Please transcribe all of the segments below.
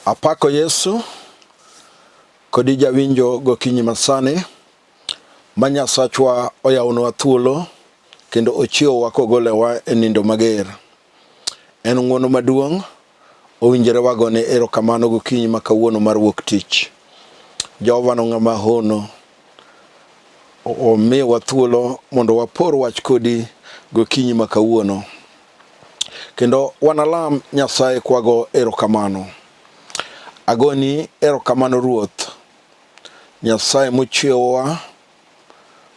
Apako Yesu kodi jawinjo gokinyi masani ma Nyasachwa oyawonwa thuolo kendo ochiewowa kogolewa e nindo mager. En ng'wono maduong' owinjore wagone erokamano gokinyi ma kawuono mar wuok tich. Jehova no ng'ama hono omiyowa thuolo mondo wapor wach kodi gokinyi ma kawuono. Kendo wanalam Nyasaye kwago erokamano. Agoni erokamano Ruoth, Nyasaye mochiewowa,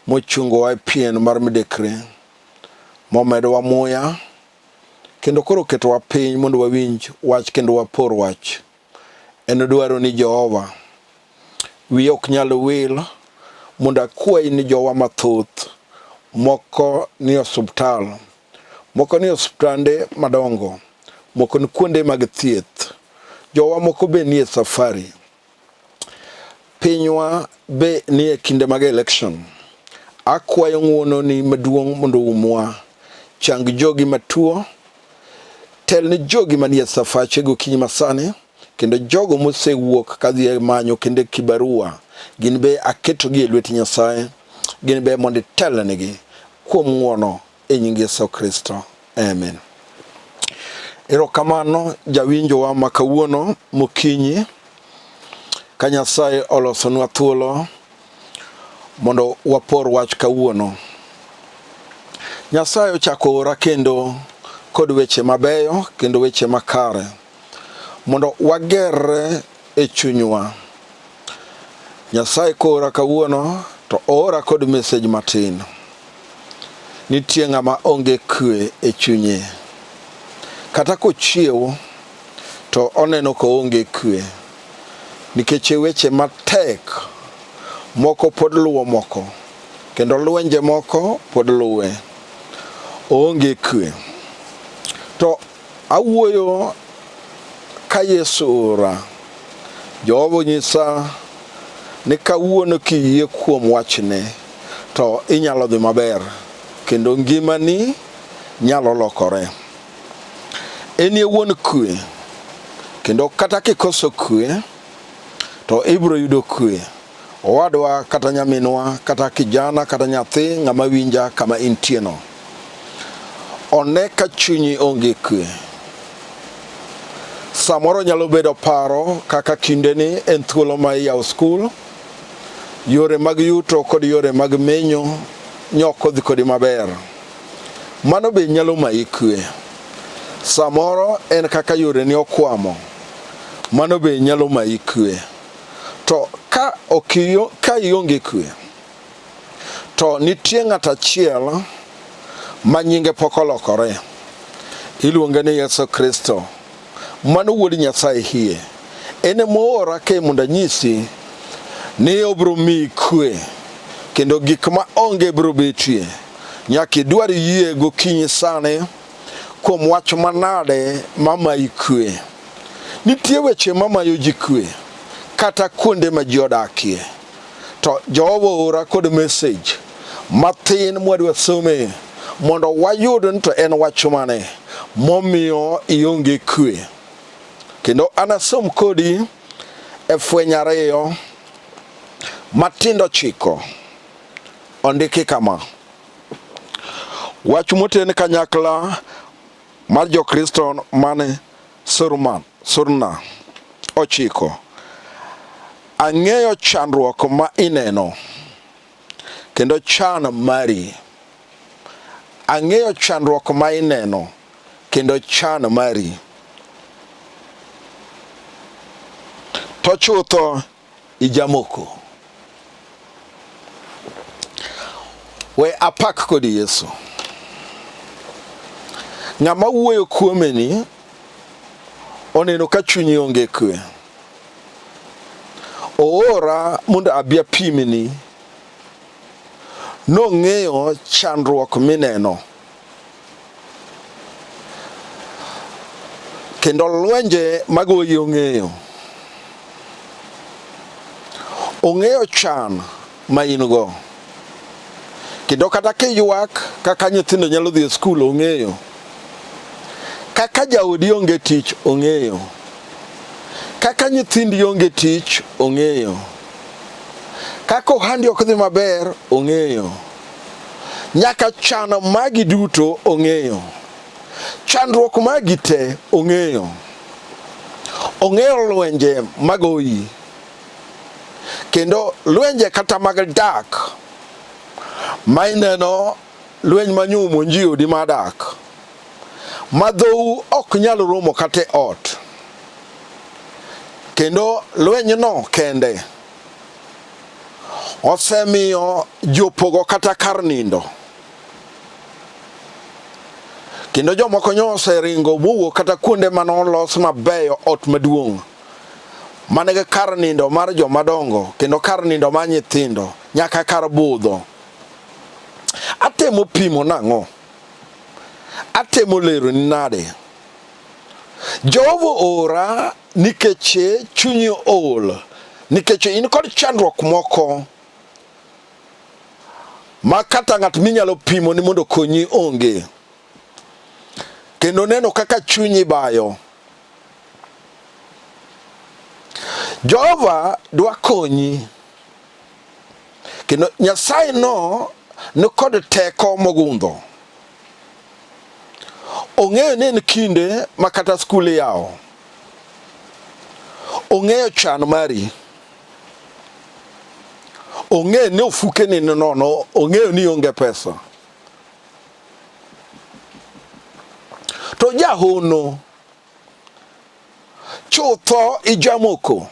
mochungowa e pien mar midekre, momedowa muya, kendo koro oketowa piny mondo wawinj wach kendo wapor wach. En dwaro ni Jehova, wiya ok nyal wil mondo akwayi ni jowa mathoth moko ni osuptal, moko ni osuptande madongo, moko ni kuonde mag thieth, jowa moko be nie safari. Pinywa be nie kinde mag election. Akwayo ng'uononi maduong' mondo oumwa. Chang jogi matuo, tel ne jogi manie safache gokinyi masani, kendo jogo mosewuok kadhi e manyo kendo e kibarua, gin be aketogi e lwet Nyasaye, gin be mondo itelnegi kuom ng'uono e nying Yesu Kristo. Amen. Erokamano jawinjowa ma kawuono mokinyi ka Nyasaye olosonwa thuolo mondo wapor wach kawuono. Nyasaye ochako ora kendo kod weche mabeyo kendo weche makare mondo wagerre e chunywa. Nyasaye koora kawuono to oora kod message matin. Nitie ng'ama onge kwe e chunye. Kata kochiewo to oneno koonge kwe nikech weche matek moko pod luwo moko kendo lwenje moko pod luwe. Oonge kwe. To awuoyo ka Yesu ora. Jehova onyisa ni kawuono kiyie kuom wachne to inyalo dhi maber kendo ngimani nyalo lokore. En e wuon kwe kendo kata kikoso kwe to ibiro yudo kwe. Owadwa kata nyaminwa kata kijana kata nyathi ng'ama winja kama intieno. One ka chunyi onge kwe. Samoro nyalo bedo paro kaka kindeni en thuolo ma iyawo skul, yore mag yuto kod yore mag menyo nyok odhi kodi maber. Mano be nyalo mayi kwe. Samoro en kaka yoreni okwamo, mano be nyalo mayi kwe. To ka ok ka ionge kwe, to nitie ng'at achiel ma nyinge pok olokore. Iluonge ni Yesu Kristo. Mano wuod Nyasaye hie. En ema oora kae mondo anyisi ni obiro miyi kwe kendo gik ma onge biro betie. Nyaka idwar yie gokinyi sani kuom wach manade mamayi kwe. Nitie weche mamayo ji kwe kata kuonde ma ji odakie. To Jehova oora kod message mathin mwadwa some mondo wayud ni to en wach mane momiyo ionge kwe. Kendo anasom kodi e fweny ariyo matindo chiko ondiki kama. Wach moten kanyakla mar Jokristo mane Surman, Surna ochiko. Ang'eyo chandruok ma ineno kendo chan mari. Ang'eyo chandruok ma ineno kendo chan mari. To chutho ijamoko. We apak kodi Yesu. Ng'ama wuoyo kuomeni oneno ka chunyi onge kwe. Oora mondo abi apimni. Nong'eyo chandruok mineno. Kendo lwenje magoyi ong'eyo. Ong'eyo chan ma in go. Kendo kata kiywak kaka nyithindo nyalo dhi e skul ong'eyo. Kaka jaodi onge tich ong'eyo. Kaka nyithindi onge tich, ong'eyo. Kaka ohandi ok dhi maber, ong'eyo. Nyaka chano magi duto ong'eyo. Chandruok magi te ong'eyo. Ong'eyo lwenje magoyi. Kendo lwenje kata mag dak ma ineno lweny ma nyo omonji odi mar dak ma dhou ok nyal romo kata e ot. Kendo lwenyno kende osemiyo jopogo kata kar nindo. Kendo jomoko nyo oseringo mowuok kata kuonde mane olos mabeyo ot maduong' manigi kar nindo mar joma dongo kendo kar nindo mar nyithindo nyaka kar budho. Atemo pimo nang'o? Atemo leroni nade? Jehova oora nikech chunyi ool, nikech in kod chandruok moko ma kata ng'at minyalo pimo ni mondo okonyi onge. Kendo neno kaka chunyi bayo. Jehova dwa konyi. Kendo Nyasaye no ni kod teko mogundho. Ong'eyo ni en kinde ma kata skul iyawo. Ong'eyo chan mari. Ong'eyo ni ofukeni ni nono, ong'eyo ni ionge pesa. To jahono chutho ijamoko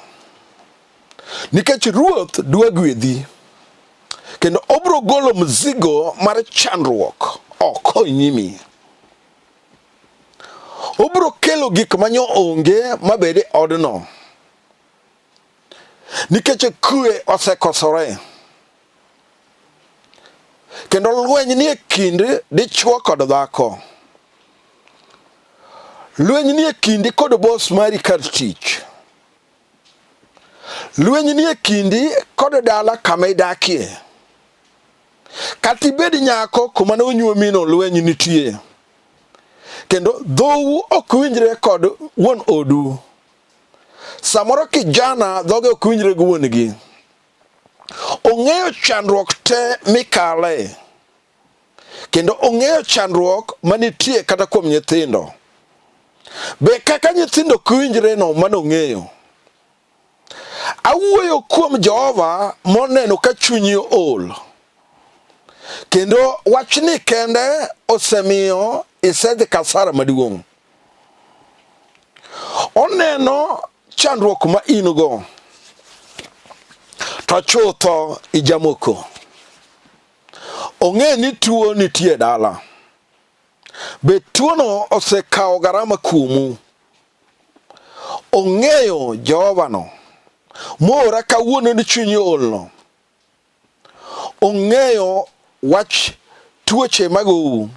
nikech Ruoth dwa gwedhi kendo obro golo mzigo mar chandruok oko e nyimi. Obro kelo gik manyo onge mabed e odno nikech kwe osekosore kendo lweny nie kind dichwo kod dhako. Lweny nie kindi kod bos mari kar tich. Lweny nie kindi kod dala kama idakie. Kata ibed nyako kuma ne onyuomino lweny nitie. Kendo dhou ok winjre kod wuon odu. Samoro kijana dhoge ok winjre gi wuon-gi. Ong'eyo chandruok te mikale. Kendo ong'eyo chandruok manitie kata kuom nyithindo. Be kaka nyithindo ok winjre no mano ong'eyo. Awuoyo kuom Jehova moneno ka chunyi ool. Kendo wachni kende osemiyo isedhi kasara maduong'. Oneno chandruok ma in go to chutho ijamoko. Ong'e ni tuo nitie dala. Be tuono osekawo garama kuomu? Ong'eyo Jehova no moora kawuono ni chunyi oolno. Ong'eyo wach tuoche magou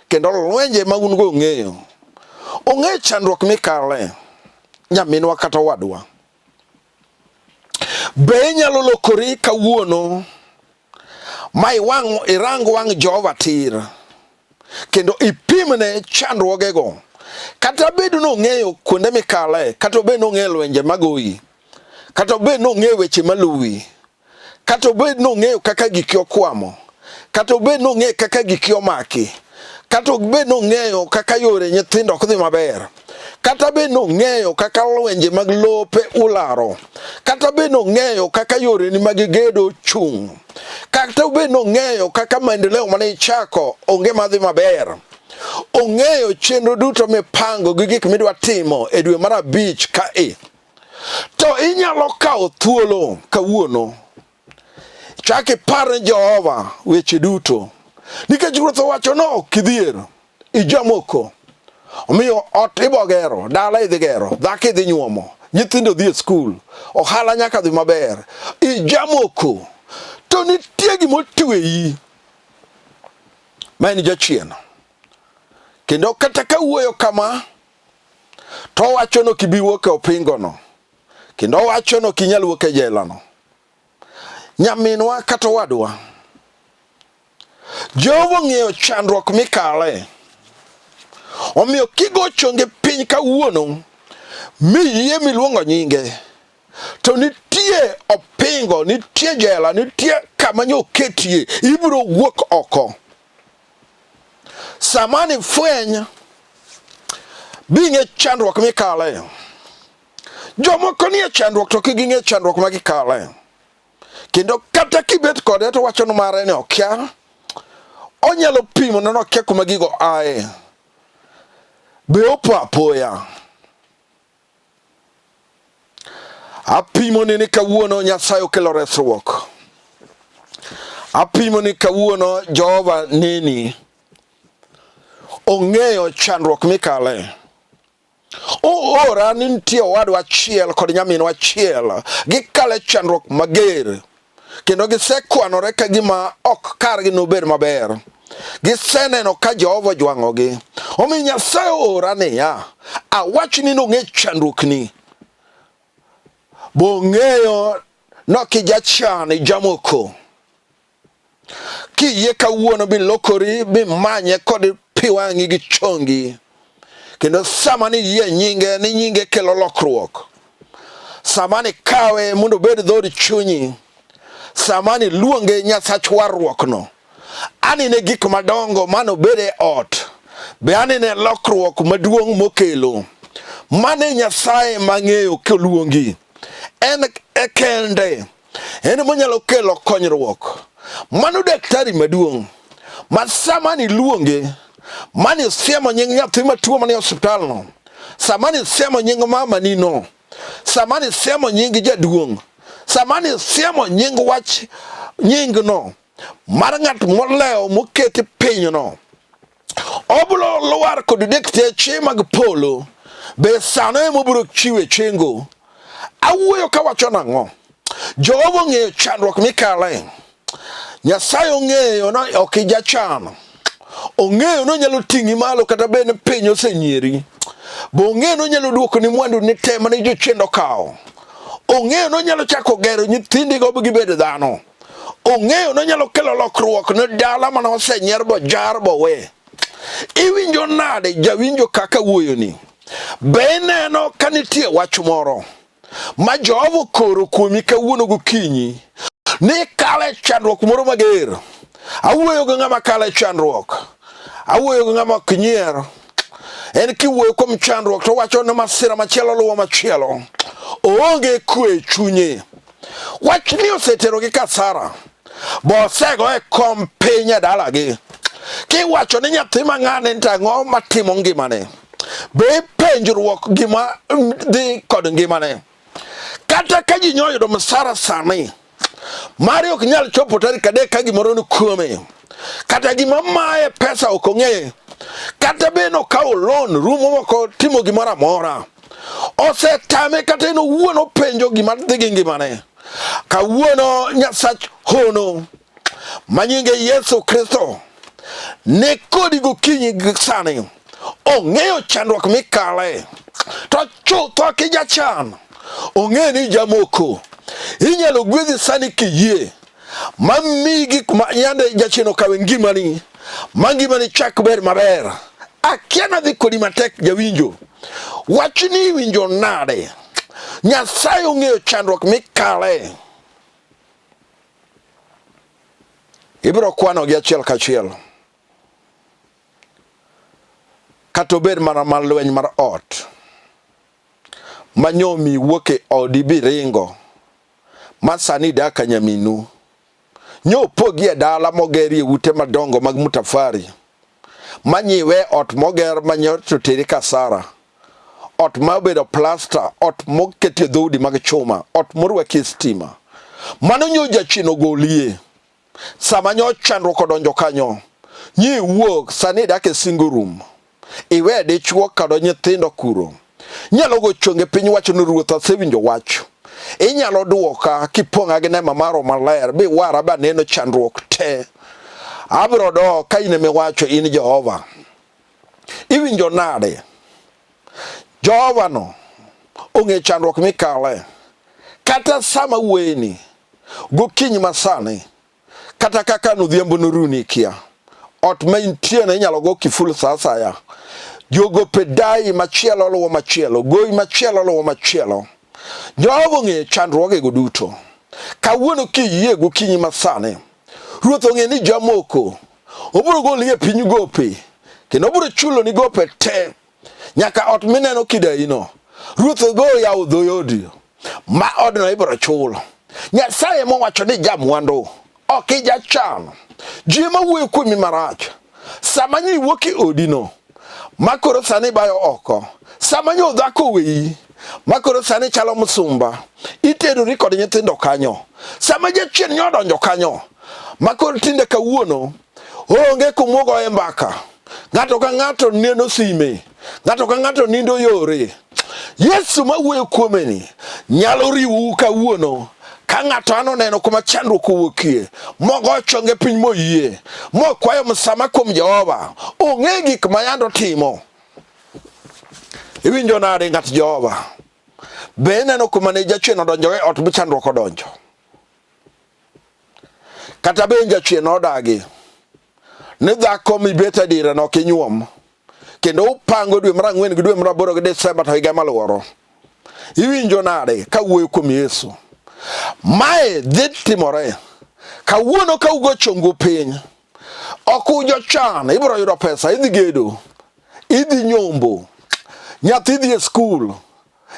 kendo lwenje ma un go ong'eyo. Ong'eyo chandruok mikale nyaminwa kata owadwa. Be inyalo lokori kawuono ma iwang' irang wang' Jehova tir kendo ipimne chandruogego kata bed ni ong'eyo kuonde mikale kata obed ni ong'eyo lwenje magoyi kata obed ni ong'eyo weche maluwi kata obed ni ong'eyo kaka giki okwamo kata obed ni ong'eyo kaka giki omaki kata obed ni ong'eyo kaka yore nyithindo ok dhi maber kata bed ni ong'eyo kaka lwenje mag lope ularo kata bed ni ong'eyo kaka yoreni mag gedo chung' kata obed ni ong'eyo kaka maendeleo mane ichako onge madhi maber ong'eyo chenro duto mipango gi gik midwa timo e dwe mar abich kae to inyalo kawo thuolo kawuono chak ipar ne Jehova weche duto nikech ruoth owacho no ok idhier ijamoko omiyo ot ibo gero dala idhi gero dhako idhi nyuomo nyithindo dhi e skul ohala nyaka dhi maber ijamoko to nitie gima otweyi ma en jachien kendo kata ka wuoyo kama to owacho ni ok ibi wuok e opingono kendo owacho ni ok inyal wuok e jelano nyaminwa kata owadwa Jehova ong'eyo chandruok mikale. Omiyo kigo chonge piny kawuono, Miyie miluongo nyinge. To nitie opingo, nitie jela, nitie kama nyoketie, ibiro wuok oko. Sama ni fweny bing'e chandruok mikale. Jomoko nie chandruok to ok ging'e chandruok ma gikale. Kendo kata kibet kode to wacho ni mare ni okia. Onyalo pimo ni okia kuma gigo aye. Be opo apoya. Apimoni ni kawuono Nyasaye okelo resruok. Apimo ni kawuono Jehova neni. Ong'eyo chandruok mikale. Oora ni nitie owadwa achiel kod nyaminwa achiel gikale chandruok mager kendo gisekwanore ka gima ok kargi nobed maber. Giseneno ka Jehova ojwang'ogi. Omiyo Nyasaye oora niya, awachni nong'e chandruokni. Bong'eyo nok ijachan ijamoko. Kiyie kawuono bilokori bimanye kod pi wang'i gi chongi. Kendo sama ni yie nyinge ni nyinge kelo lokruok. Sama ni kawe mondo obed dhood chunyi. Sama ni luonge Nyasach warruokno. Anine gik madongo mane obed e ot. Be anine lokruok maduong' mokelo. Mane Nyasaye mang'eyo koluongi. En e kende. En monyalo kelo konyruok. Mano daktari maduong' ma sama niluonge, mani siemo nying nyathi matuo manie osiptalno, sama nisiemo nying mamanino, sama nisiemo nying jaduong', sama nisiemo nying wach nyingno mar ng'at molewo moketi pinyno, obiro lwar kod dakteche mag polo, be sano ema obiro chiwe chengo. Awuoyo kawacho nang'o? Jehova ong'eyo chandruok mikale. Nyasaye ong'eyo ni ok ijachan. Ong'eyo ni onyalo ting'i malo kata bed ni piny osenyieri. Be ong'eyo ni onyalo duokoni mwandu ni te mane jochiende okawo. Ong'eyo ni onyalo chako gero nyithindigo bi gibed dhano. Ong'eyo ni onyalo kelo lokruok ne dala mane osenyier bojar bowe. Iwinjo nade jawinjo kaka wuoyoni? Be ineno ka nitie wach moro ma Jehova okoro kuomi kawuono gokinyi ni kalo e chandruok moro mager? Awuoyo gi ng'ama kalo e chandruok. Awuoyo gi ng'ama ok nyier. En kiwuoyo kuom chandruok to wacho ni masira machielo luwo machielo. Oonge kwe e chunye. Wachni oseterogi kasara. Bosego e kom piny e dalagi. Kiwacho ni nyathi ma ng'ane to ang'o matimo ngimane? Be ipenjruok gima dhi kod ngimane? Kata ka ji nyoyudo msara sani, mari ok nyal chopo tarik adek ka gimoro ni kuome. Kata gima maye pesa ok ong'e. Kata be nokawo loan rumo moko timo gimoro amora. Osetame kata en owuon openjo gima dhi gi ngimane. Kawuono Nyasach hono ma nyinge Yesu Kristo ne kodi gokinyi sani ong'eyo chandruok mikale to chutho kijachan ong'eyo ni jamoko inyalo gwedhi sani kiyie ma miyi gik ma yande jachien okawe ngimani ma ngimani chak ber maber akia nadhi kodi matek jawinjo wachni iwinjo nade Nyasaye ong'eyo chandruok mikale ibiro kwanogi achiel kachiel kata obed mana mar lweny mar ot ma nyomi wuok e odi biringo ma sani idak ka nyaminu nyo opogi e dala mogerie ute madongo mag mutafari ma nyiwe ot moger ma nyocha oteri kasara ot ma obedo plasta ot moketie dhoudi mag chuma ot morwakie stima mano nyo jachien ogolie sama nyo chandruok odonjo kanyo nyi wuok sani idak e single room iwe dichwo kod nyithindo kuro nyalo go chonge piny wacho ni ruoth asewinjo wach inyalo duoka kipong'a gi nema maro maler biwara baneno chandruok te abiro dok ka in emiwacho in Jehova iwinjo nade Jehova no ong'e chandruok mikale kata sama wuoyeni gokinyi masani kata kaka nodhiambo noruni ikia ot ma intie no inyalo go kiful sa asaya. Jogope dayi machielo luwo machielo, goyi machielo luwo machielo. Jehova ong'eyo chandruogego duto. Kawuono kiyie gokinyi masani, Ruoth ong'eyo ni jamoko obiro goli e piny gope kendo obiro chuloni gope te nyaka ot mineno kidayino. Ruoth go yawo dho odi ma odno ibiro chul. Nyasaye mowacho ni jamwandu ok ijachan. Ji ema wuoyo kuomi marach. Sama nyi wuok e odino, ma koro sani ibayo oko, sama nyo dhako oweyi, ma koro sani chalo msumba, iterori kod nyithindo kanyo. Sama jachien nyo odonjo kanyo, ma koro tinde kawuono, onge kuma ogoye mbaka. Ng'ato ka ng'ato neno sime, ng'ato ka ng'ato nindo yore. Yesu ma wuoyo kuomeni nyalo riwou kawuono ka ng'ato an oneno kuma chandruok owuokie mogo chonge piny moyie mokwayo msama kuom Jehova ong'e gik ma yando timo. Iwinjo nade ng'at Jehova? Be ineno kuma ne jachien odonjo e ot mi chandruok odonjo? Kata be jachien odagi ni dhako mibet e dire no ok inyuom kendo upango dwe mar ang'wen gi dwe mar aboro gi Desemba to higa maluoro. Iwinjo nade ka wuoyo kuom Yesu? Mae dhi timore kawuono ka ugo chongu piny, ok ujochan, ibiro yudo pesa, idhi gedo, idhi nyombo, nyathi dhi e skul,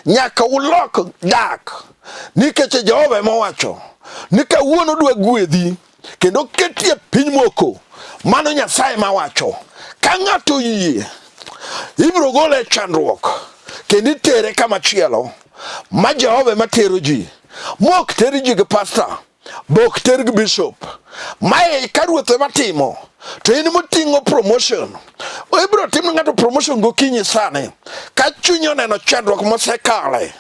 nyaka ulok dak nikech Jehova ema owacho ni kawuono dwa gwedhi kendo ketie piny moko. Mano Nyasaye ma wacho. Ka ng'ato oyie, ibiro gole e chandruok kendo itere kama chielo ma Jehova ema tero ji. Mok ter ji gi pasta, bok ter gi bishop. Mae ka ruoth ema timo to in moting'o promotion. Ibiro tim ng'ato promotion gokinyi sani ka chunyi oneno chandruok mosekale.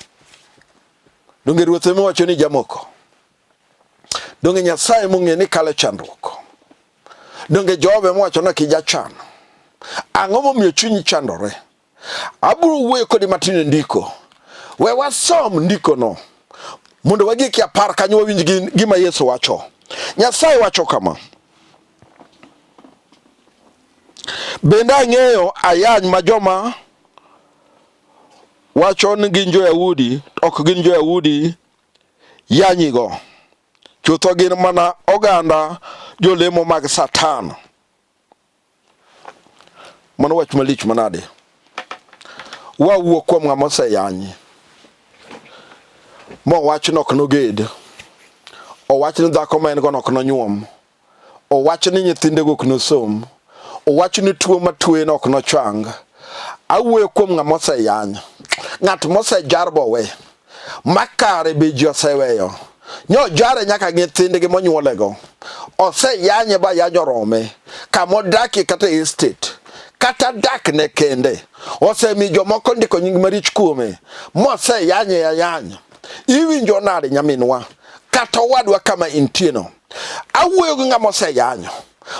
Donge ruoth ema wacho ni jamoko? Donge Nyasaye mong'e ni kale chandruok? Donge Jehova ema wacho ni kijachan? Ang'o momiyo chunyi chandore? Abiro wuoyo kodi matin e ndiko. We wasom ndikono mondo wagik e apar kanyo wawinj gima Yesu wacho. Nyasaye wacho kama. Bende ang'eyo ayany ma joma wacho ni gin jo-Yahudi ok gin jo-Yahudi yanyigo. Chutho gin mana oganda jolemo mag Satan. Mano wach malich manade. Wawuo kuom ng'ama oseyanyi. Mowach ni ok noged. Owach ni dhako ma en go no ok nonyuom. Owach ni nyithindego ok nosom. Owach ni tuo matuoye no ok nochang. Awuoyo kuom ng'ama oseyany. Ng'at mosejar bowe. Makare be ji oseweyo. Nyo jare nyaka nyithindgi monyuolego. Oseyanye ba yany orome. Kama odakie kata e estate. Kata dak ne kende. Osemi jomoko ndiko nying marich kuome. Moseyanye ayany. Iwinjo nade nyaminwa? Kata owadwa kama intieno. Awuoyo gi ng'ama oseyanyo.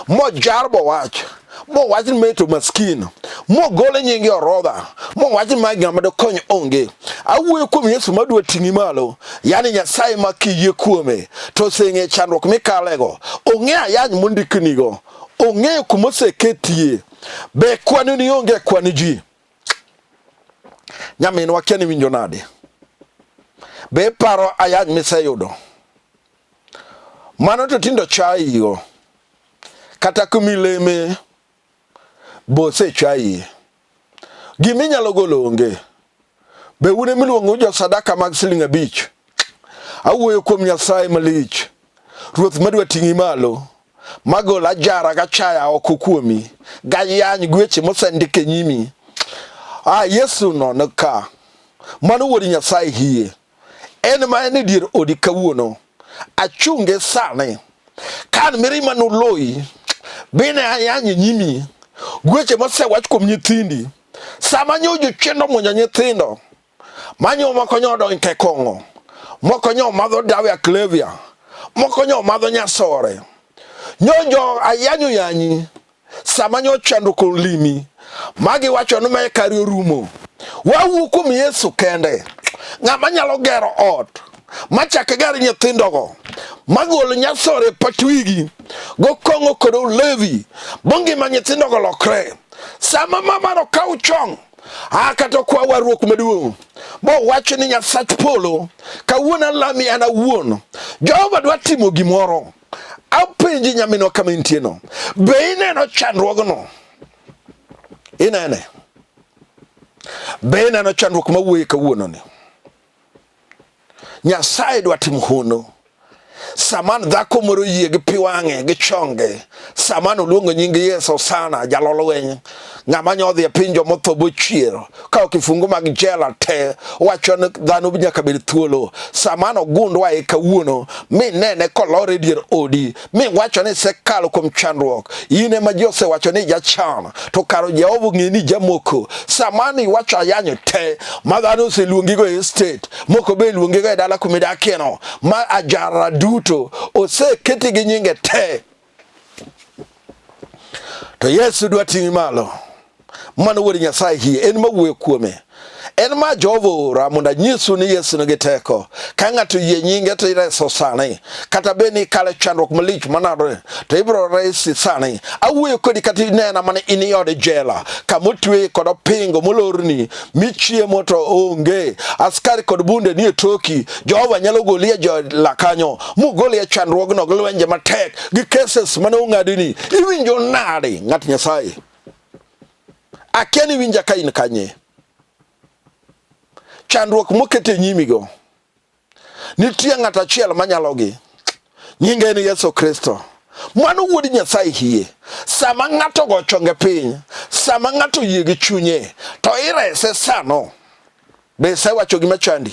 Mojar bowach. Mowach ni meto maskin. Mogole nyinge orodha. Mowach ni mae ng'ama dokony onge. Awuoyo kuom Yesu madwa ting'i malo. Yani Nyasaye ma kiyie kuome to oseng'e chandruok mikalego. Ong'e ayany mondiknigo. Ong'eyo kuma oseketie. Be kwani ni onge kwani ji. Nyaminwa kia ni winjo nade? Be iparo ayany miseyudo? Mano to tindo chayigo. Kata kumileme be osechayi. Gima inyalo golo onge. Be un emiluongo jo sadaka mag siling abich? Awuoyo kuom Nyasaye malich. Ruoth madwa ting'i malo. Magol ajara gachaya oko kuomi. Gayany gweche mosendik e nyimi. Ah, Yesu no ni ka. Mano wuod Nyasaye hie. En ma en e dier odi kawuono. Achunge sani. Kan mirima noloyi, bine ayany e nyimi. Gweche mosewach kuom nyithindi. Sama nyo jochiende omonjo nyithindo, manyo moko nyo odonjo e kong'o, moko nyo madho dawa ya klevia, moko nyo madho nyasore. Nyo jo ayanyo yanyi, sama nyo chandruok olimi, ma giwacho ni mae kari orumo. Wawuo kuom Yesu kende, ng'ama nyalo gero ot, machak ger nyithindogo, magol nyasore patwigi, go kong'o kod ulevi, bongima nyithindogo lokre. Sama mamano kaw chong a kata okwa warruok maduong' mowach ni Nyasach polo, kawuono alami an awuon. Jehova dwa timo gimoro. Apenji nyaminwa kama intieno, be ineno chandruogno? Inene? Be ineno chandruok mawuoye kawuononi? Nyasaye dwa timo hono. Sama dhako moro yie gi pi wang'e gi chonge, sama noluongo nying Yesu Hosana, jalo lweny, ng'ama nyodhi e piny jomotho bochier, ka kifungu mag jela te, wacho ni dhano nyaka bed thuolo. Sama nogundwa e kawuono, mi nene kolor e dier odi, mi wacho ni isekalo kuom chandruok, in ema ji osewacho ni jachan, to kar Jehova ong'e ni jamoko. Sama ni iwacho ayanyo te, ma dhano oseluongigo e estate, moko be iluongigo e dala kuma idakieno, ma ajara duto oseketi gi nyinge te. To Yesu dwa ting'i malo. Mano wuod Nyasaye hie, en ma wuoyo kuome. En ma Jehova oora mondo anyisu ni Yesu nigi teko. Ka ng'ato yie nyinge to ireso sani. Kata bed ni ikalo e chandruok malich manade, to ibiro resi sani. Awuoyo kodi kata inena mana in e od jela, kama otweyi kod opingo molorni, michiemo to onge. Askari kod bunde nie toki. Jehova nyalo goli e jela kanyo, mogoli e chandruogno gi lwenje matek, gi cases mane ong'adini. Iwinjo nade ng'at Nyasaye? Akia ni winja ka in kanye. Chandruok moket e nyimigo, nitie ng'at achiel manyalogi. Nyinge en Yesu Kristo. Mano wuod Nyasaye hie. Sama ng'ato go chonge piny, sama ng'ato yie gi chunye, to irese sano. Be isewacho gima chandi?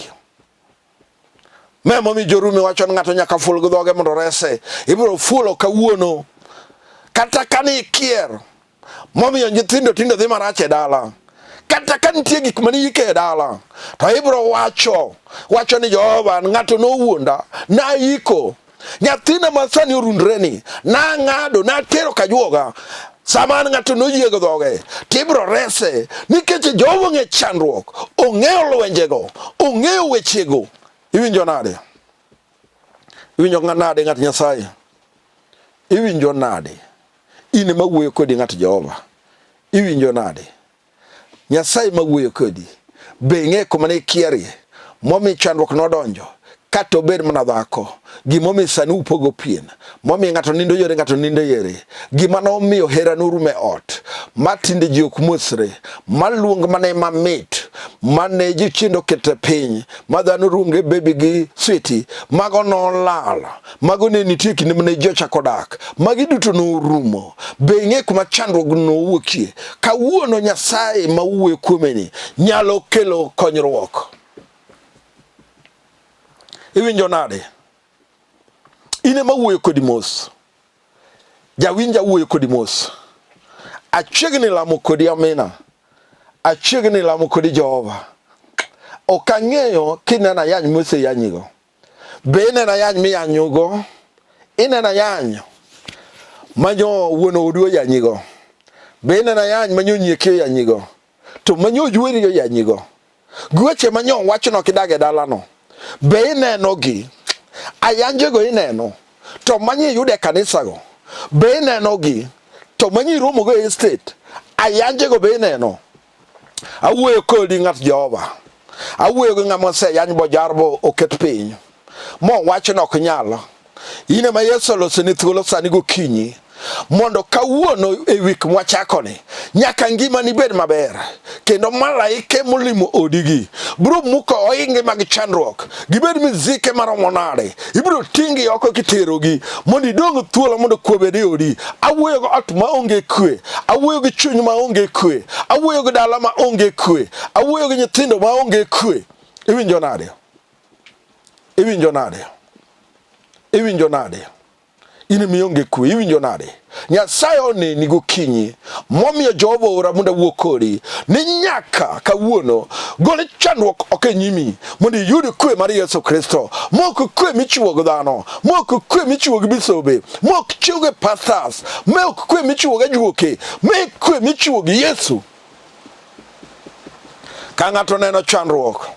Ma emomiyo Jo-Rumi wacho ni ng'ato nyaka ful gi dhoge mondo orese. Ibiro fulo kawuono. Kata ka ni ikier, momiyo nyithindo tinde dhi marach e dala. Kata ka nitie gik mane ike e dala, to ibiro wacho, wacho ni Jehova, ng'ato nowuonda, nayiko. Nyathina ma sani orundre ni, nang'ado, natero kajuoga. Sama an ng'ato noyie gi dhoge, to ibiro rese nikech Jehova ong'e chandruok, ong'eyo lwenjego, ong'eyo wechego. Iwinjo nade? Iwinjo nade ng'at Nyasaye? Iwinjo nade? In ema wuoyo kodi ng'at Jehova. Iwinjo nade? Nyasaye ma wuoyo kodi. Be ing'e kuma ne ikierie? Momiyo chandruok nodonjo. Kata obed mana dhako. Gimomiyo sani upogo pien. Momiyo ng'ato nindo yore, ng'ato nindo yore. Gima nomiyo hera norumo e ot. Ma tinde ji ok mosre. Ma luong mane mamit. Mane jochiende oketo e piny. Ma dhano luonge baby gi sweetie. Mago nolal. Mago ne nitie kinde mane ji ochako dak. Magi duto norumo. Be ing'e kuma chandruok nowuokie? Kawuono Nyasaye ma wuoyo kuomeni nyalo kelo konyruok. Iwinjo nade? In ema wuoyo kodi mos. Jawinja wuoyo kodi mos. Achiegni lamo kodi amina. Achiegni lamo kodi Jehova. Ok ang'eyo kineno ayany moseyanyigo. Be ineno ayany miyanyogo? Ineno ayany manyo wuon odu oyanyigo? Be ineno ayany manyo nyieki oyanyigo? To manyo yueri oyanyigo? Gi weche manyo wachno kidag e dalano, be inenogi? Ayanjego ineno, to manyo iyudo e kanisago, be inenogi? To manyo iromogo e estate, ayanjego be ineno? Awuoyo kodi ng'at Jehova. Awuoyo gi ng'ama oseyany bojar bo oket piny. Mowach ni ok nyal. In ema Yesu olosoni thuolo sani gokinyi mondo kawuono e wik mwachakoni nyaka ngimani bed maber kendo malaike molimo odigi biro muko ohinge mag chandruok gibed mizike maromo nade ibiro ting'gi oko kiterogi mondo idong' thuolo mondo kwe obed e odi awuoyo gi ot maonge kwe awuoyo gi chuny maonge kwe awuoyo gi dala maonge kwe awuoyo gi nyithindo maonge kwe iwinjo nade iwinjo nade iwinjo nade in mionge kwe iwinjo nade nyasaye oneni gokinyi momiyo jehova oora mondo awuo kodi ni nyaka kawuono gol chandruok oko e nyimi mondo iyud kwe mar yesu kristo mok kwe michiwo gi dhano mok kwe michiwo gi bisobe mok chiwo gi pastors mok kwe michiwo gi ajuoke me kwe michiwo gi yesu ka ng'ato neno chandruok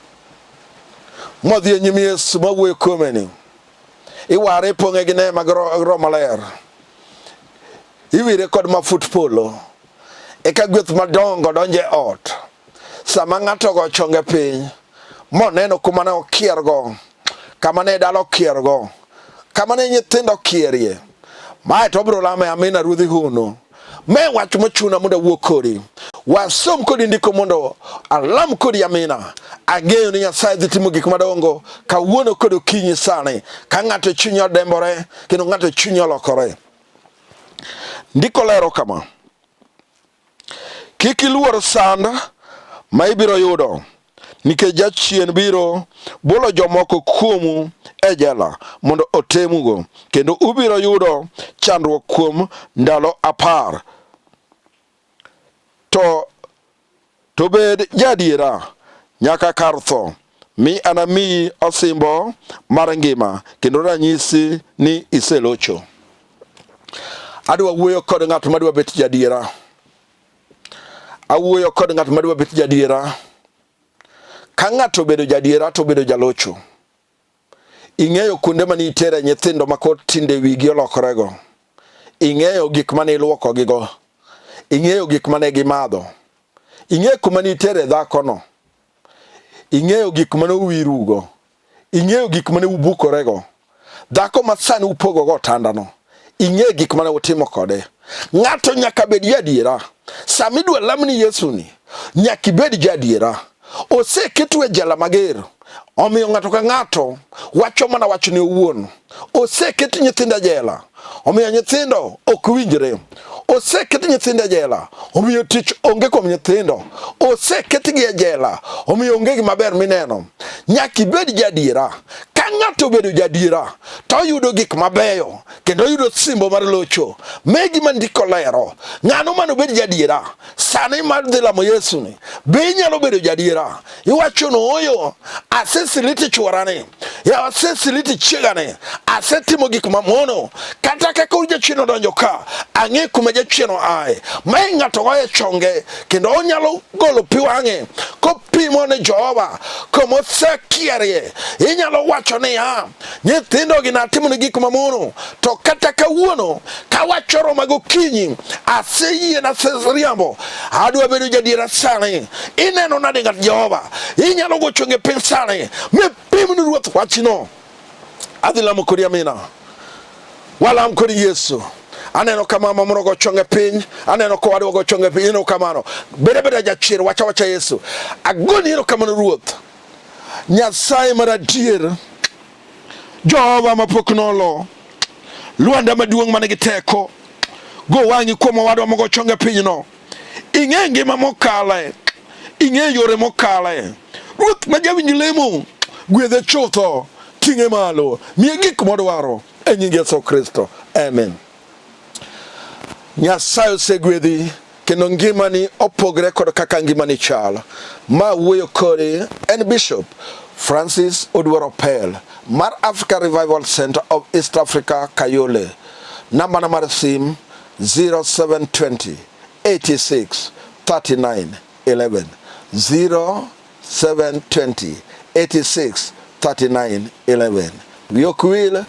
modhi e nyim yesu mawuoyo kuome ni Iware ipong'e gi neema gi Roho Maler. Iwire kod mafut polo. Eka gweth madongo donjo e ot. Sama ng'ato ogo chonge piny, moneno kuma ne okiergo, kama ne dala okiergo, kama ne nyithindo okierie, mae to obiro lame amina ruodhi hono. Me wach mochuna mondo awuo kodi. Wasom kodi ndiko mondo alam kodi amina. Ang'eyo ni Nyasaye dhi timo gik madongo kawuono kod okinyi sani ka ng'ato chunye odembore kendo ng'ato chunye olokore. Ndiko lero kama. Kik iluor sand ma ibiro yudo nikech jachien biro bolo jomoko kuomu e jela mondo otemugo, kendo ubiro yudo chandruok kuom ndalo apar. To To bed jaadiera nyaka kar tho, mi anamiyi osimbo mar ngima, kendo ranyisi ni iselocho. Adwa wuoyo kod ng'at madwa bet jaadiera. Awuoyo kod ng'at madwa bet jaadiera. Ka ng'ato obedo jaadiera to obedo jalocho. Ing'eyo kuonde mane itere nyithindo ma koro tinde wigi olokorego. Ing'eyo gik mane iluokogigo. Ing'eyo gik mane gimadho. Ing'eyo kuma ne itere dhakono. Ing'eyo gik mane uwirugo. Ing'eyo gik mane ubukorego. Dhako ma sani upogogo otandano. Ing'eyo gik mane utimo kode. Ng'ato nyaka bed jaadiera. Sama idwa lamni Yesu ni, nyaka ibed jaadiera. Oseketu e jela mager. Omiyo ng'ato ka ng'ato wacho mana wachne owuon. Oseket nyithindo e jela. Omiyo nyithindo ok winjre. Oseket nyithindo e jela. Omiyo tich onge kuom nyithindo. Oseketgi e jela. Omiyo onge gima ber mineno. Nyaka ibed jaadiera. Ka ng'ato obedo jaadiera, to oyudo gik mabeyo kendo oyudo simbo mar locho. Me gima ndiko lero. Ng'ano mane obed jaadiera? Sani mar dhi lamo Yesu ni, be inyalo bedo jaadiera? Iwacho no oyo, asesiliti chworani, ya asesiliti chiegani, asetimo gik mamono. Kata kaka jachien odonjo ka, ang'e kuma jachien oaye. Mae ng'ato goye chonge kendo onyalo golo pi wang'e kopimo ne Jehova kuma osekierie. Inyalo wacho niya, nyithindogi natimone gik mamono, to kata kawuono kawachoro magokinyi aseyie naseriambo, adwa bedo jadiera sani. Ineno nade ng'at Jehova? Inyalo go chonge piny sani mipim ni Ruoth wachno. Adhi lamo kodi amina, walam kodi Yesu. Aneno ka mama moro go chonge piny, aneno ka owadwa go chonge piny, ineno kamano. Bed abeda jachir, wacha wacha Yesu. Agoni erokamano Ruoth. Nyasaye mar adier, Jehova mapok nolo, lwanda maduong' man gi teko, go wang'i kuom owadwa mogo chonge pinyno. Ing'e ngima mokale, ing'e yore mokale. Ruoth ma jawinj lemo, gwedhe chutho, ting'e malo, miye gik modwaro e nying Yesu Kristo. Amen. Nyasaye osegwedhi kendo ngimani opogre kod kaka ngimani chal. Ma wuoyo kodi en Bishop Francis Oduor Opel mar Africa Revival Center of East Africa Kayole. Nambana mar sim 0720 86 39 11 0720 86 39 11. Wiyi ok wil,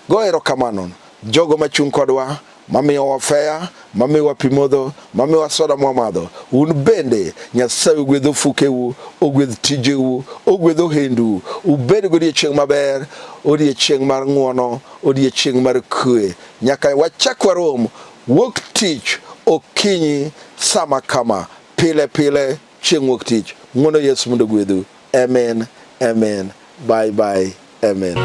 go erokamano jogo machung' kodwa mamiyowa feya, mamiyowa pi modho, mamiyowa soda mwamadho. Un bende Nyasaye ogwedh ofukeu, ogwedh tijeu, ogwedh ohendu. Ubed godiechieng' maber, odiechieng' mar ng'wono, odiechieng' mar kwe. Nyaka wachak warom wuok tich okinyi sama kama pile pile chieng' wuok tich. Ng'wono Yesu mondo ogwedhu. Amen, amen. Bye bye. Amen.